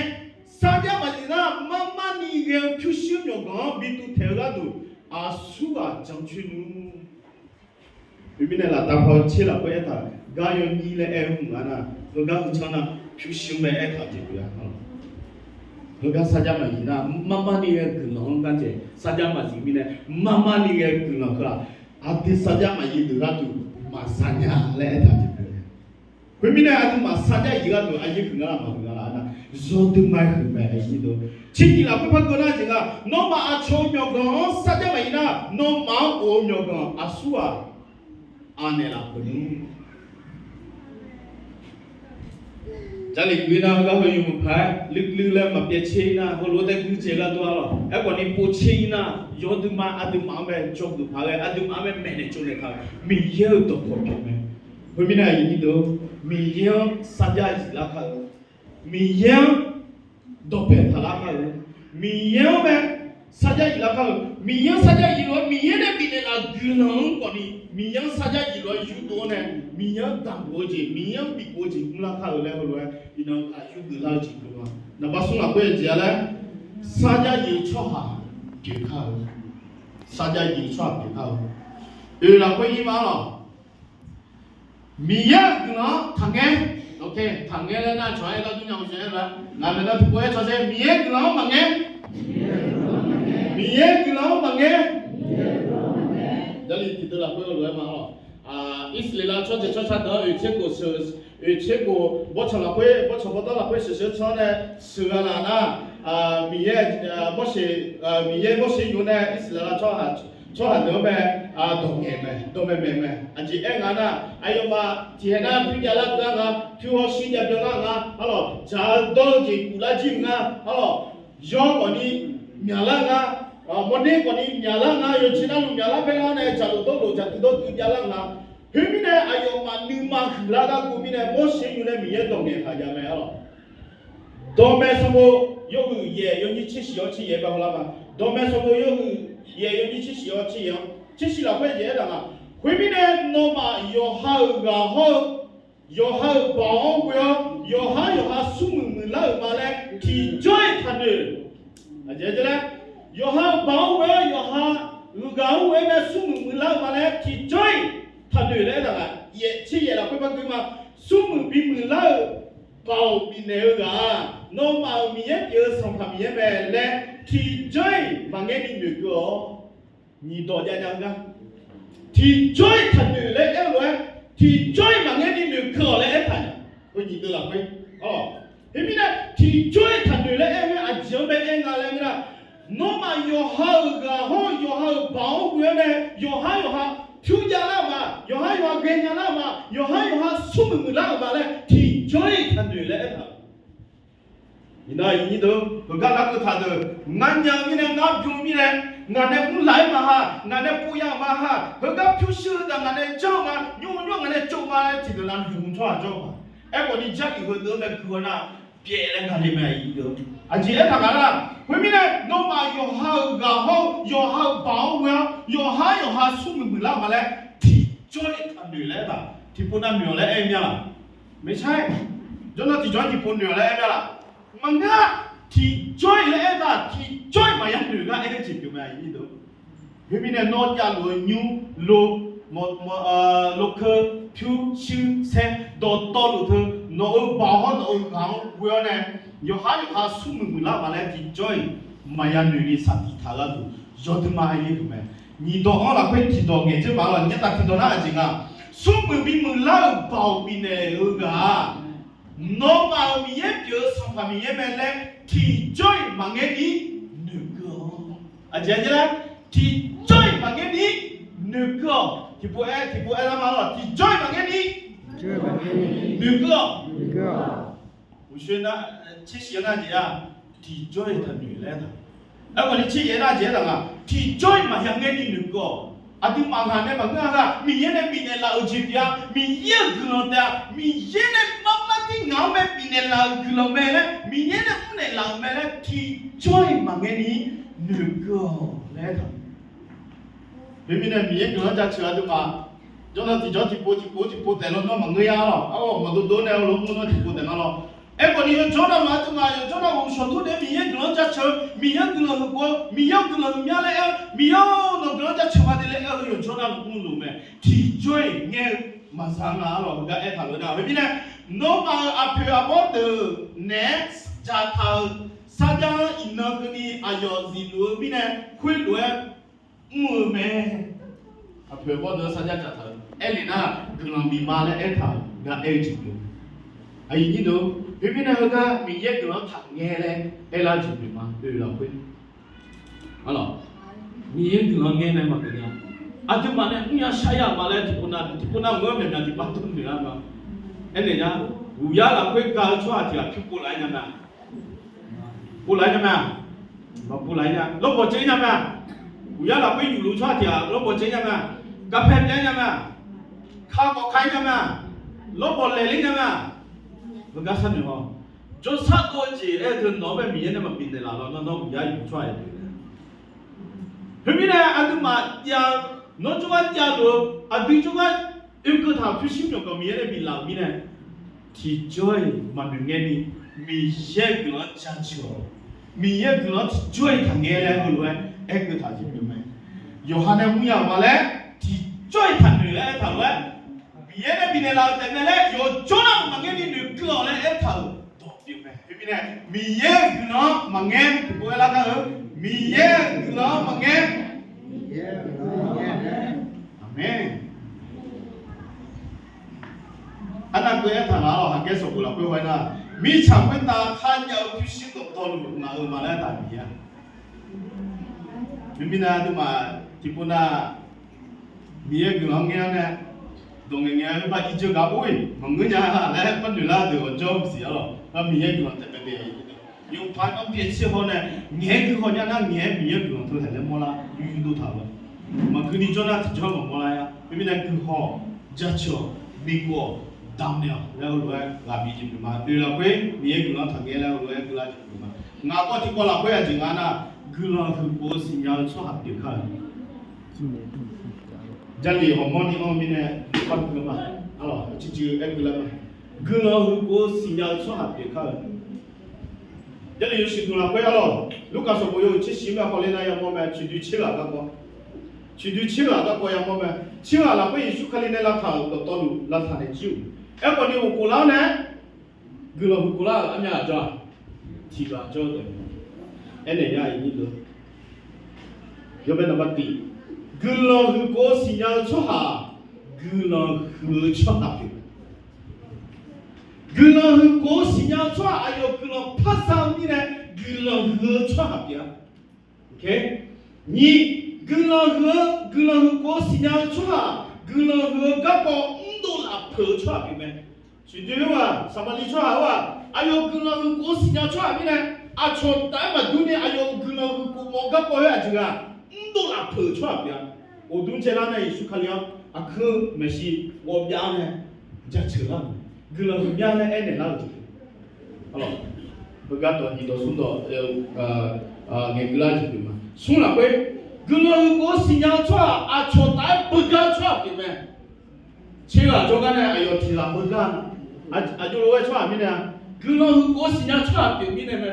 sarjax maqzif nar, marmarni ghae-eu pyurshuir myawqganq-anr bi tuvtaeq-eu gharduq aqsur-aq jancoer nmr. Khoermirnae laftav paw tser lafkhoer aertaq gar yawnyir laer aer-eu hmq nga nar, heugar heu can nar pyurshuir mae aertaq-eu jeq pyeuf-a. Heugar sarjax maqzif nar, marmarni ghae guiqlanq-anr gar jeq sarjax maqzif mirnae, marmarni ghae guiqlanq heu-aq, aqdui sarjax maqzif deuq gharduq maqza nya laer aertaq-eu jeq pyeuf-a. Khoermirnae aqduimaf sarjax zif gharduq aqyaer huiq nga laf maqhuiq nga laf nar, yawdui ma-aer huiq mae. Tser tif lafkhoer par geur nar jeq nga, nawmaf aqcawq-eu myawqganq-anr sarjax maqzif nar, nawmaf-anr of-eu myawqganq aqsur-aq anaeq laf peuq nmr. Jarlif guir nar heugar heu yawmuiq paq-aer luiv luiv laer maqpyaev tser-ir nar, heulof-aer taef guir jeq gharduq arlawq. Aerkhawf ni povtser-ir nar, yawdui ma aqduimaf-anr bae dzawgeuf paq ghae aqduimaf-anr bae maeqnaeq tsovnaeq taq-eu Miqyaer-euq dawqkawq pyeuf mae. Khoermirnae aqyuif nyir-eu, Miqyaer-anr sarjax zif lar kar-eu, Miqyaer-anr dawqpaeq taq lar kar-eu, Miqyaer-anr bae sarjax zif lar kar-eu, Miqyaer-anr sarjax zif lof-aer Miqyaer nae bifnaeq laf-euq guiqlanq-anr khawf ni Miqyaer-anr sarjax zif lof-aer yurdov-awr nae Miqyaer-anr daqbof-eu jeq Miqyaer-anr bifbof-eu jeq mr lar kar-eu laer heulof-aer iqnan aqyuif geuflar-eu jeq pyeuf ma. Naqbar smr lafkhoer jeq-a laer sarjax zif-eu tsawrhaq pyeuf kar-eu, sarjax zif-eu tsawrhaq pyeuf kar-eu. Oeq lafkhoer ir ma lawq. Miqyaer-euq guiqlanq-anr taqngaer. Taqngaer laer nar cawq-aer gar dur nya-eu jeq aer-eu-a. Ngaq maeqnan tiqpov-aer cawq sher, Miqyaer guiqlanq-anr maqngaer. Miqyaer guiqlanq-anr maqngaer. Jarlif tiqdeuv lafkhoer lof-aer ma lawq. Irsaqleqlav tsawrjeuq tsawrca deuq-anr oeq tser khof sheuq, oeq tser khof bawrtsanq lafkhoer, bawrtsanq bawrdanr lafkhoer sheuq sheuq-anr tsanr nae sheuq gha laf nar, Miqyaer, Morseq, Miqyaer Morseq nymr nae Irsaqleqlav tsawrhaq deuq-anr mae, dawq ngaeq mae, dawqmaeq maeq mae. Aqjeq aer nga nar, aqyawfmaf tiqkhaeq nar pyur javlar deuq-a nga, pyur hawshuir jav byanlar nga, arlawq, dzaq-eu dawr-eu jeq kuvlar jir-eu nga, arlawq, yawr khawf ni myaqlar nga, mawrner khawf ni myaqlar nga, yawqjeq navluf myaqlar baerlar nae dzaqlof dawrlof dzaqtuiv dawrtuiv javlar nga. Khoermirnae aqyawfmaf nuima huiqlar gar guv mirnae Morseq nymr nae Miqyaer dawq ngaeq taq jav mae, arlawq. Dawqmaeq sanqbof yawhuiq yaeq yawnyir tser shif-awr tser yaeq-aer bae hawlar ma. Dawqmaeq sanqbof yawhuiq yaeq yawnyir tser shif-awr tser yaeq-anr tser shif lafkhoer jeq aertaq nga, khoermirnae nawmaf yawqha-euq ghaq hawr-eu, yawqha-euq baoq-anr ghoe-awr yawqhar yawqha smrmuiq muiqlar-euq ma laer tiqjawr-iq taqnoeq. Aqjeq laer, yawqha-euq baoq-anr ghoe-awr yawqha-euq ghaq-anr ghoe-awr nae smrmuiq muiqlar-euq ma laer tiqjawr-iq taqnoeq laer aertaq nga. Yaeq tser yaeq lafkhoer par gui ma. Smrmuiq bimuiq lar-euq baoq bifnaeq-eu ghaq-aq, nawmaf-euq Miqyaer pyeuf-eu Sanqpaq Miqyaer mae laer tiqjawr-iq maqngaer ni noeqkeuv-awq. Nyiq dawq jav jav-eu gar tiqjawr-iq taqnoeq laer aer-eu lof-aer, tiqjawr-iq maqngaer ni noeqkeuv-awq laer Khoer nyiq deuv lafkhoer, a, khoermirnae tiqjawr-iq taqnoeq laer aer-eu mae, aqjeq-anr bae aer nga laer ngeur nar, nawmaf yawqha-euq ghaq hawr-eu yawqha-euq baoq-anr ghoe-awr nae, yawqhar yawqha pyur jav lar-euq ma, yawqhar yawqha ghaenya lar-euq ma, yawqhar yawqha smrmuiq muiqlar-euq ma laer tiqjawr-iq taqnoeq laer aertaq-euq. Iqnan iqnyir deuq heugar larkeuv taq deuq, ngar nya-eu mirnae, ngar bym-eu mirnae, ngaq nae mrlaq-aer ma ha, ngaq nae pov ya-euq ma ha, heugar pyurshuir-eu taf ngaq nae janr-eu ma, nymr nymr ngaq nae tsov ma laer tiqdeuq navluf tsawrhaq jawr-eu ma. Aerkhawf ni Jarlif heudeuq-anr bae gui-awr nar, pyaev laer gale mae. Aqjeq aertaq nga nar, khoermirnae nawmaf yawqha-euq ghaq hawr-eu yawqha-euq baoq-anr ghoe-awr, yawqhar yawqha smrmuiq muiqlar-euq ma laer tiqjawr-iq taqnoeq laer aertaq. Tiqpov navnoeq-awq laer aer-eu mya laq? Maeqshaer, jawrnan tiqjawr tiqpov noeq-awq laer aer mya laq? Maqngeur-a. Tiqjawr-iq laer aertaq, tiqjawr-iq maqya noeq gar aer-eu jeq pyeuf mae. Khoermirnae nawr javluf-eu nymr, lo, mawq, mawq, lokeu, pyurshuir, saer, dawqtawvluf teu, nawq-euq baoq hawr nawq-euq ghaq-anr ghoe-awr nae, yawqhar yawqha smrmuiq muiqlar-euq ma laer tiqjawr-iq maqya noeq ni saqtiq taq gharduq yawdui ma aer-eu mae. Nyiq dawq-anr lafkhoer tiqdawq ngaeq dzer paq-a lawq. Nyaetaq tiqdawq nar aqjeq nga, smrmuiq bimuiq lar-euq baoq bifnaeq-eu ghaq-aq, nawmaf-euq Miqyaer pyeuf-eu Sanqpaq Miqyaer mae laer tiqjawr-iq maqngaer ni noeqkeuv-awq. Aqjeq laer, tiqjawr-iq maqngaer ni noeqkeuv-awq. Tiqpov aer, tiqpov aer lar ma lawq. Tiqjawr-iq maqngaer ni noeqkeuv-awq. Uqshoe nar, tsershif-anr nar jeq-aq, tiqjawr-iq taqnoeq laer aertaq. Aerkhawf ni tsershif-anr nar jeq aertaq nga, tiqjawr-iq maqya ngaer ni noeqkeuv-awq. Aqduimaf ngaq nae maqngeur-a nar, Miqyaer nae bifnaeq laf-euq jeq pyeuf-a, Miqyaer-euq guiqlanq taef-a, Miqyaer nae marmar tir ngaq-anr mae bifnaeq laf-euq guiqlanq mae laer, Miqyaer nae mrnaeq laf-euq mae laer tiqjawr-iq maqngaer ni noeqkeuv-awq laer aertaq. Khoermirnae Miqyaer guiqlanq-anr jaceuq aqduimaf, jawrnan tiqjawr tiqpov tiqpov tiqpov taef lawnmr maqngeur ya lawq. Arghawq mawq dovdov nae-eu lawnmr nar tiqpov taef nga lawq. Aerkhawf ni yawjawr navmaqtser maq yawjawr navmaqtser uqshawq tawr nae Miqyaer guiqlanq-anr jaceuq-eu, Miqyaer guiqlanq huiq pov-eu, Miqyaer-euq guiqlanq huiq mya laer aer-eu, Miqyaer-or nawq guiqlanq-anr jaceuq ma de laer aer-eu yawjawr navmaqtser mrluf mae. Tiqjawr-iq ngaer-eu maqza nga-a lawq. Heugar aertaq-eu nar, khoermirnae nawmaf-euq aqpoeq aqbawr deuq naeq-aer dzaqtaq-euq sarjax-anr iqnan keuvni aqyawf zifluf-eu mirnae khoerlof-aer mr-eu mae. Aqpoeq aqbawr deuq-anr sarjax dzaqtaq-euq aerlef nar, guiqlanq bif ma laer aertaq-euq gar aer-eu jeq pyeuf. Aqyuif nyir deuq, khoermirnae heugar Miqyaer guiqlanq-anr taqngaer laer aerlar-eu jeq pyeuf ma. Oe lafkhoer Miqyaer guiqlanq ngaer nae maqgeuf nya. Aqduimaf nae mrnya shar ya ma laer tiqpov nav, tiqpov nav-euq ngeur-eu myaqmyaq tiqpav tov noeq-a ma. Aernaeq nya, uqyar lafkhoer ga-eu tsawrhaq tiq ghaq pyur pov laf-aer nya mae-a. Pov laf-aer nya mae-a. Maqpov laf-aer nya. Lawrbawq caev-ir nya mae-a. Uqyar lafkhoer yufluf tsawrhaq tiq ghaq lawrbawq caev-ir nya mae-a. Garpae byav-ir nya mae-a. Kakawv ka-ir nya mae-a. Lawrbawq laeq ler nya mae-a. Heugar sharnoeq haw. Jawrshar dov-eu jeq aer-eu teu nawq-anr bae Miqyaer nae maqbifnaeq laf lawnmr nawr uqyar yufluf tsawrhaq-iq pyeuf mae. Khoermirnae aqduimaf jav-eu, nawr jawrgar javluf-eu, aqdui jawrgar oekeuv taq-euq pyurshuir myawqganq Miqyaer nae biflaf-euq mirnae, tiqjawr-iq maqnoeq ngaer ni Miqyaer-euq guiqlanq-anr jaceuq-awq. Miqyaer-euq guiqlanq-anr tiqjawr-iq taqngaer laer heulof-aer aerkeuv taq-eu jeq pyeuf mae. Yawqha nae mrnya-euq ma laer tiqjawr-iq taqnoeq laer aertaq lof-aer, Miqyaer nae bifnaeq laf-euq taef mae laer yawjawr nar-euq maqngaer ni noeqkeuv-awq laer aertaq-euq dawq pyeuf mae. Khoermirnae Miqyaer-euq guiqlanq-anr maqngaer, tiqpov aer lar gar-eu, Miqyaer-euq guiqlanq-anr maqngaer. Aqmeq. Arnavkeuv aertaq nga-awq, haqgaer sanqbof lafkhoer haw-aer nar, mirtsaq khoertav kharjav-eu pyurshuir dawqtawvluf ngaq-euq ma laer aertaq Miqyaer-a. Teumirnae aqduimaf tiqpov nav Miqyaer guiqlanq-anr ngaer-awr nae, dawq ngaeq ngaeq-aer bar irjeuv gaq or-iq maqngeur nya laer par noeq lar deuq awqjawr maqsiq-a lawq. Nar Miqyaer guiqlanq taef mae de. Yawqpaq-anr pyaev tser haw nae ngaeq-aer gui haw nya nar ngaeq-aer Miqyaer guiqlanq teu haeq laer mawrlar yur yur dov taq-eu. Maqgui ni jawr nar tiqjawr maqmawr lar-a. Khoermirnae guihaw-awq, jaceuq-awq, bigov-awq, damnaeq-awq laer heulof-aer ghaq bif jeq pyeuf ma. Oe lafkhoer Miqyaer guiqlanq-anr taqngaer laer heulof-aer gui lar jeq pyeuf ma. Ngaq kawv tiqkawv lafkhoer aqjeq nga nar, guiqlanq huiq khof-eu siqnya-eu tsawrhaq pyeuf kar-eu. Jarlif hawmawr ni anr-eu mirnae, par gui ma. Arlawq, ciqciq aer gui lar ma. Guiqlanq huiq khof-eu siqnya-eu tsawrhaq pyeuf kar-eu. Jarlif yawshuif dmq lafkhoer arlawq, Lurkaf sanqbof yawhuiq tser shif-anr bae hawler nar yamawr mae, coeqdoi tser ghaq garkawv. Coeqdoi tser ghaq garkawv yamawr mae. Tser ghaq lafkhoer Yeqsur Kali nae lavtaq-euq dawqtawvluf lavtaq naeq jir-euq. Aerkhawf ni ghofkhof lar-awr nae, guiqlanq huiq khof lar-euq armyav aqjawr-aq, tiq ghaq jawr-eu taef mae. Aernaeq nya-iq nyir deuq. Yawbae naqba tiq, guiqlanq huiq khof-eu siqnya-eu tsawrhaq, guiqlanq huiq-eu tsawrhaq pyeuf. Guiqlanq huiq khof-eu siqnya-eu tsawrhaq aqyawf guiqlanq par za-eu mirnae guiqlanq huiq-eu tsawrhaq pyeuf-a. Nyiq, guiqlanq huiq-eu, guiqlanq huiq khof-eu siqnya-eu tsawrhaq guiqlanq huiq-eu garkawv mrdov lafpeuq-eu tsawrhaq pyeuf mae. Siqdui-eu-aq, Saqmaqliv tsawrhaq-aq, aqyawf guiqlanq huiq khof-eu siqnya-eu tsawrhaq mirnae, aqcawq taf-aer maqdur ni aqyawf-euq guiqlanq huiq khof mawf-eu garkawv-aer aqjeq ghaq mrdov lafpeuq-eu tsawrhaq pyeuf-a. Ghofdur caev lar nae Yeqsur Kali-anr aqkuir maeqshi ghawv byav-awr nae jaceuq lar-euq mae. Guiqlanq huiq mya laer aernaeq lar-euq jeq, beugar dawq nyiq dawq smr dawq ngaeqkeuv lar-eu jeq pyeuf ma. Smr lafkhoer, guiqlanq huiq khof-eu siqnya-eu tsawrhaq aqcawq taf-aer beugar-eu tsawrhaq pyeuf mae. Tser ghaq jawrgar nae aqyawf tiq ghaq beugar, aqjox lof-aer tsawrhaq mirnae-a, guiqlanq huiq khof-eu siqnya-eu tsawrhaq pyeuf mirnae mae.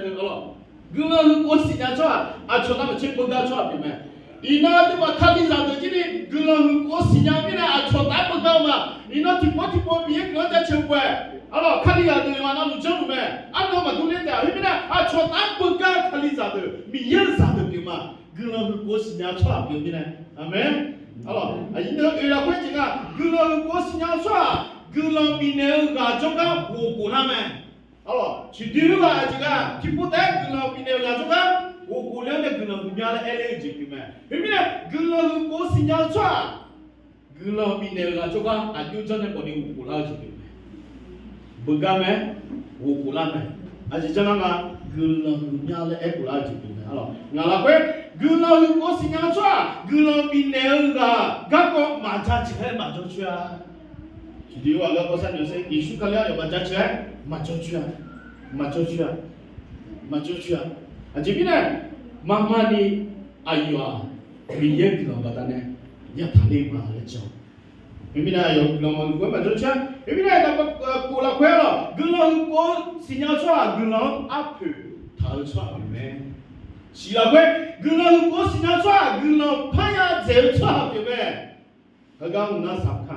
Guiqlanq huiq khof-eu siqnya-eu tsawrhaq aqcawq taf-aer maqtser beugar-eu tsawrhaq pyeuf mae. Iqnan aqduimaf Kalizaq deuq jir ni guiqlanq huiq khof-eu siqnya-eu mirnae aqcawq taf-aer beugar-eu ma. Iqnan tiqpov tiqpov Miqyaer guiqlanq-anr jaceuq-eu khoer, arlawq, Kalizaq deuq yawqha navluf janrluf mae. Arnan maqdur ler taef-a. Khoermirnae aqcawq taf-aer beugar-eu Kalizaq deuq Miqyaer-euq zaqdeuq pyeuf ma. Guiqlanq huiq khof-eu siqnya-eu tsawrhaq pyeuf mirnae. Aqmeq. Arlawq, aqnyir deuq oeq lafkhoer jeq nga, guiqlanq huiq khof-eu siqnya-eu tsawrhaq guiqlanq bifnaeq-eu ghaq jawrgar ghofkhof lar mae. Arlawq, ciqdui-eu ghaq aqjeq nga tiqpov taef-aer guiqlanq bifnaeq-eu ghaq jawrgar ghofkhof ler-awr nae guiqlanq huiq mya laer aerler-eu jeq pyeuf mae. Khoermirnae guiqlanq huiq khof-eu siqnya-eu tsawrhaq guiqlanq bifnaeq-eu ghaq jawrgar aqjox janr nae khawf ni ghofkhof lar-eu jeq pyeuf mae. Beugar mae, ghofkhof lar mae. Aqjeq janr nar nga, guiqlanq huiq mya laer aerkhof lar-eu jeq pyeuf mae. Arlawq, ngaq lafkhoer guiqlanq huiq khof-eu siqnya-eu tsawrhaq guiqlanq bifnaeq-eu ghaq garkawv maqjaceuq-aer maqjawr coer-a. Tiqdui-eu ghaq garkawv sharnoeq sher, Yeqsur Kali-anr yawf maqjaceuq-aer maqjawr coer-a. Maqjawr coer-a. Maqjawr coer-a. Aqjeq mirnae, marmar ni aqyawf-aq Miqyaer guiqlanq baqdanae yataq ler-eu ma laer jan. Khoermirnae aqyawf guiqlanq maqhuiq khof-aer maqjawr coer-a. Khoermirnae aqda khof lafkhoer-aq, guiqlanq huiq khof-eu siqnya-eu tsawrhaq guiqlanq-anr arpoeq taq-eu tsawrhaq pyeuf mae. Siq lafkhoer, guiqlanq huiq khof-eu siqnya-eu tsawrhaq guiqlanq parya dzaeq-eu tsawrhaq pyeuf mae. Heugar mq nar saq ka,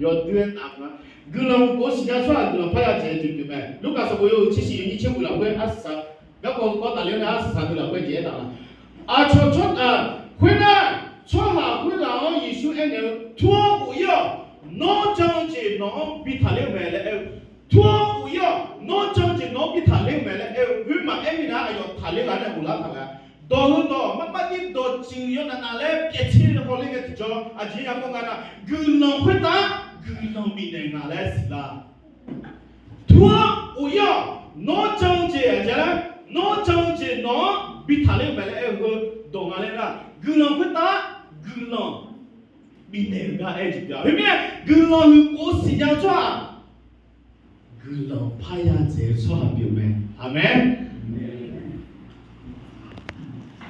yawdui-aer taf nga. Guiqlanq huiq khof-eu siqnya-eu tsawrhaq guiqlanq parya dzaeq-eu jeq pyeuf mae. Lurkaf sanqbof yawhuiq tser shiq yawnyir tser ghoeq lafkhoer arsaq, garkawv kawv tafler-awr nae arsaq deuq lafkhoer jeq aertaq nga. Aqcawq tsawrhaq, khoernar, tsawrhaq khoerghaq-anr Yeqsur aernaeq-eu, Tur-awr ghof-ir-awq. Nawr jan-eu jeq nawq-anr bi taqler-eu mae laer aer-eu, Tur-awr ghof-ir-awq. Nawr jan-eu jeq nawq-anr bi taqler-eu mae laer aer-eu, khoermaf aer mirnae aqyawf taqler ghaq nae ghoflar taq ghae. Dawq heudawq marmar dir dawqtsuif yawnav nav laer pyaev tser hawler ngae tiqjawr aqjeq yamawr nga nar, guiqlanq khoertav guiqlanq bifnaeq nga laer siqlar. Tur-awr ghof-ir-awq. Nawr jan-eu jeq aqjeq laer, nawr jan-eu jeq nawq-anr bi taqler-eu mae laer aer-eu heu dawq nga laer nar, guiqlanq khoertav guiqlanq bifnaeq-eu gar aer-eu jeq pyeuf-a. Khoermirnae guiqlanq huiq khof-eu siqnya-eu tsawrhaq guiqlanq parya dzaeq-eu tsawrhaq pyeuf mae. Aqmeq.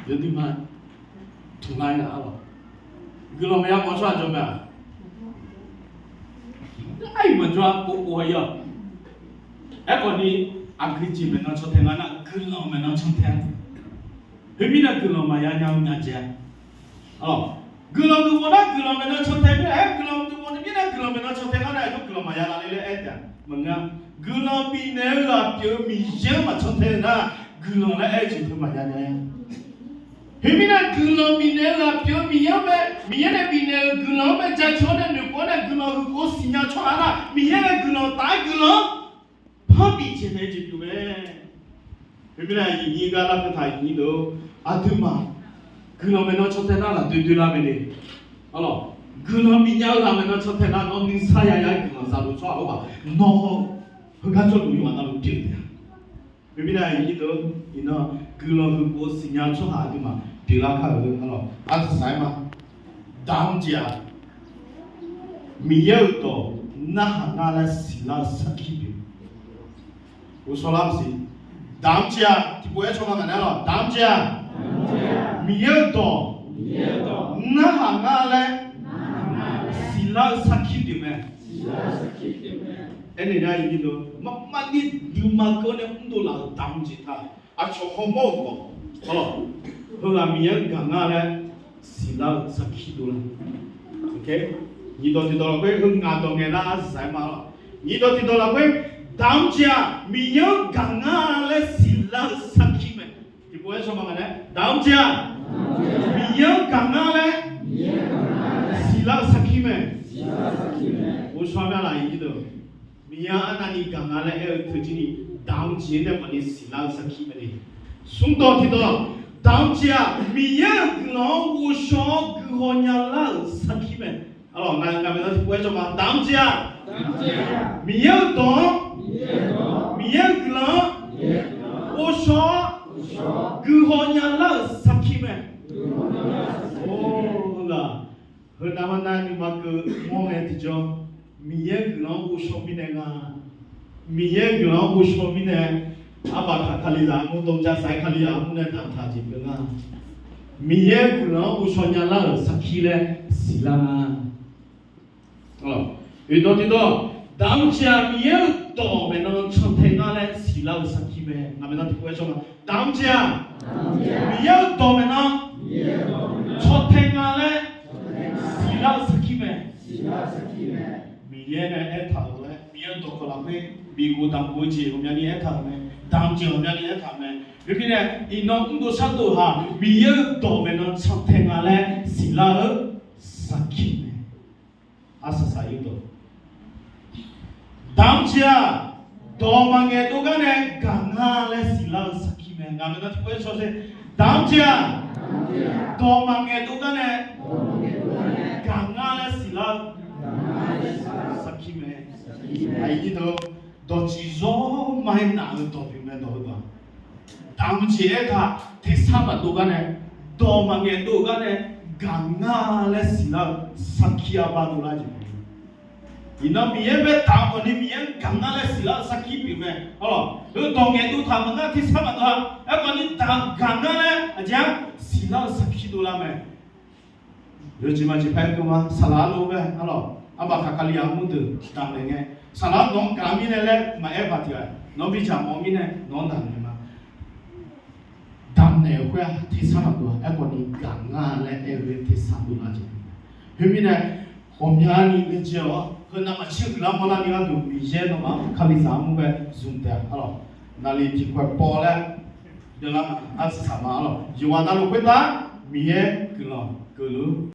Yawduima tmqlar-ir-a arlawq. Guiqlanq maqya mawf-eu tsawrhaq jawr mae-aq, aryuif maqjawr-a, povpov-a ir-awq. Aerkhawf ni, aqgeujeq maeqnan caw tae nga nar, guiqlanq maeqnan caw tae-a. Khoermirnae guiqlanq maqya nya-eu nya dzae-a. Guiqlanq deuq mawf nar guiqlanq maeqnan caw tae mirnae, aer guiqlanq deuq mawf ni mirnae guiqlanq maeqnan caw tae ngar nae aqjox guiqlanq maqya laf le laer aer taef-a maqngeur-a. Guiqlanq bifnaeq-eu ghaq pyeuf-eu Miqyaer-anr maqcaw tae-eu nar, guiqlanq laer aer-eu jeq teu maqya nya-a. Khoermirnae guiqlanq bifnaeq-eu ghaq pyeuf-eu Miqyaer-anr mae, Miqyaer nae bifnaeq-euq guiqlanq-anr mae jaceuq-awr nae noeqpov-awr nae guiqlanq huiq khof-eu siqnya-eu tsawrhaq nar, Miqyaer nae guiqlanq taf-aer guiqlanq-anr par bif jeq naeq-eu jeq pyeuf mae. Khoermirnae aqyuif nyir gar lar keuv taq-euq nyir deuq-or, aqduimaf guiqlanq maeqnan caw tae nar laf doe doe lar mae le. Arlawq, guiqlanq bifnya-eu ghaq maeqnan caw tae nar, nawr nuisar yaya-aer guiqlanq zaluf tsawrhaq-awr baq, nawr heugar jawrluf yawqha navluf pyeuf taef-a. Khoermirnae aqyuif nyir deuq-or, iqnan guiqlanq huiq khof-eu siqnya-eu tsawrhaq aqduimaf pyeuflar kar-euq arlawq, artaq saq-aer ma. Damq jeq-aq, Miqyaer-euq dawq narhaq nga laer siqlar-eu sarkir pyeuf. Ghovshaw lar maqsiq. Damq jeq-aq tiqpov-aer caw ma ngaq naeq-aer lawq. Damq jeq-aq, Miqyaer-euq dawq narhaq nga laer siqlar-eu sarkir pyeuf mae. Aernaeq nar, marmar ni duima keuv-awr nae mrdov laf-euq damq jeq taq, aqcawq hawmawr-euq khawf, heughaq Miqyaer-anr gaq nga laer siqlar-eu sarkir dovlar. Nyiq dawq tiqdawq lafkhoer heu ngaq dawq ngaeq nar arsaq-aer ma lawq. Nyiq dawq tiqdawq lafkhoer, damq jeq-aq Miqyaer-anr gaq nga laer siqlar-eu sarkir mae. Tiqpov-aer caw ma ngaq naeq-aer, damq jeq-aq Miqyaer-anr gaq nga laer siqlar-eu sarkir mae. Ghovshaw mya laf-iq nyir deuq. Miqyaer arnavni gaq nga laer aer-eu teujeq ni, damq jeq-anr nae maqni siqlar-eu sarkir mae le. Smrdawq tiqdawq, damq jeq-aq Miqyaer-euq guiqlanq-anr ghovshaw-awr guihaw nyalar-euq sarkir mae. Arlawq, ngaq-euq ngaq maeqnan tiqpov-aer jawr ma. Damq jeq-aq Miqyaer-euq dawq-anr, Miqyaer-euq guiqlanq-anr ghovshaw-awr guihaw nyalar-euq sarkir mae. Or, heughaq, heunav ma nav nuima keuv mawr ngae tiqjawr, Miqyaer-euq guiqlanq-anr ghovshaw mirnae nga. Miqyaer-euq guiqlanq-anr ghovshaw mirnae, arbaq taq kalizaq armur dov ja saq-aer kalizaq armur nae damqtaq jeq pyeuf nga. Miqyaer-euq guiqlanq-anr ghovshaw nyalar-euq sarkir laer siqlar nga. Oeqdawq tiqdawq, damq jeq-aq Miqyaer-euq dawq maeqnan cantae nga laer siqlar-eu sarkir mae. Ngaq maeqnan tiqpov-aer jawr ma. Damq jeq-aq Miqyaer-euq dawq maeqnan cantae nga laer siqlar-eu sarkir mae. Miqyaer nae aertaq-euq laer, Miqyaer-euq dawq kawv lafkhoer bigov damq gov-eu jeq ghawqmyani aertaq-euq mae. Damq jeq ghawqmyani aertaq-euq mae. Khoermirnae, iqnan mrdov shardov-aq Miqyaer-euq dawq maeqnan cantae nga laer siqlar-eu sarkir mae. Arsaq saq-ir dawq, damq jeq-aq dawq maqngaeq dov gar nae gaq nga laer siqlar-eu sarkir mae. Ngaq maeqnan tiqpov-aer jawr sher. Damq jeq-aq dawq maqngaeq dov gar nae gaq nga laer siqlar-eu sarkir mae. Aqyuif dawq, dawqtsuif zawr ma-aer naf-eu dawq pyeuf mae dawq-eu dawq. Damq jeq aertaq tersar maqdov gar nae, dawq maqngaeq dov-eu gar nae gaq nga laer siqlar-eu sarkir arbar dovlar jeq mae. Iqnan Miqyaer bae taq-eu khawfni Miqyaer-anr gaq nga laer siqlar-eu sarkir pyeuf mae. Arlawq, heu dawq ngaeqdov taq maqngar tersar maqdov-a. Aerkhawfni damq gaq nga laer aqjeq-anr siqlar-eu sarkir dovlar mae. Yawjeq maqjeq paer keuv ma. Saqlaq-anr lof-aer arlawq, arbaq taq kalizaq armur deuq damqnaeq ngae, saqlaq-anr nawq-anr gaq mirnae laer maqaer baq tiq ghaq, nawq-anr bidzaq mawf-eu mirnae nawq-anr damqnaeq ma. Damqnaeq-euq khoer-aq tersar maqdov-a. Aerkhawfni gaq nga laer aer-eu tersar dovlar jeq. Khoermirnae, ghawqmyani laejae-awr heu navmaqtser huiqlar mawrlar ni gharduq Miqyaer nawmaf-anr kalizaq armur bae zmq taef-a arlawq. Naqliq tiq khoeq paw laer deular ma. Arsaq saq ma arlawq. Yawqghaq navluf khoertav Miqyaer guiqlanq keuvluf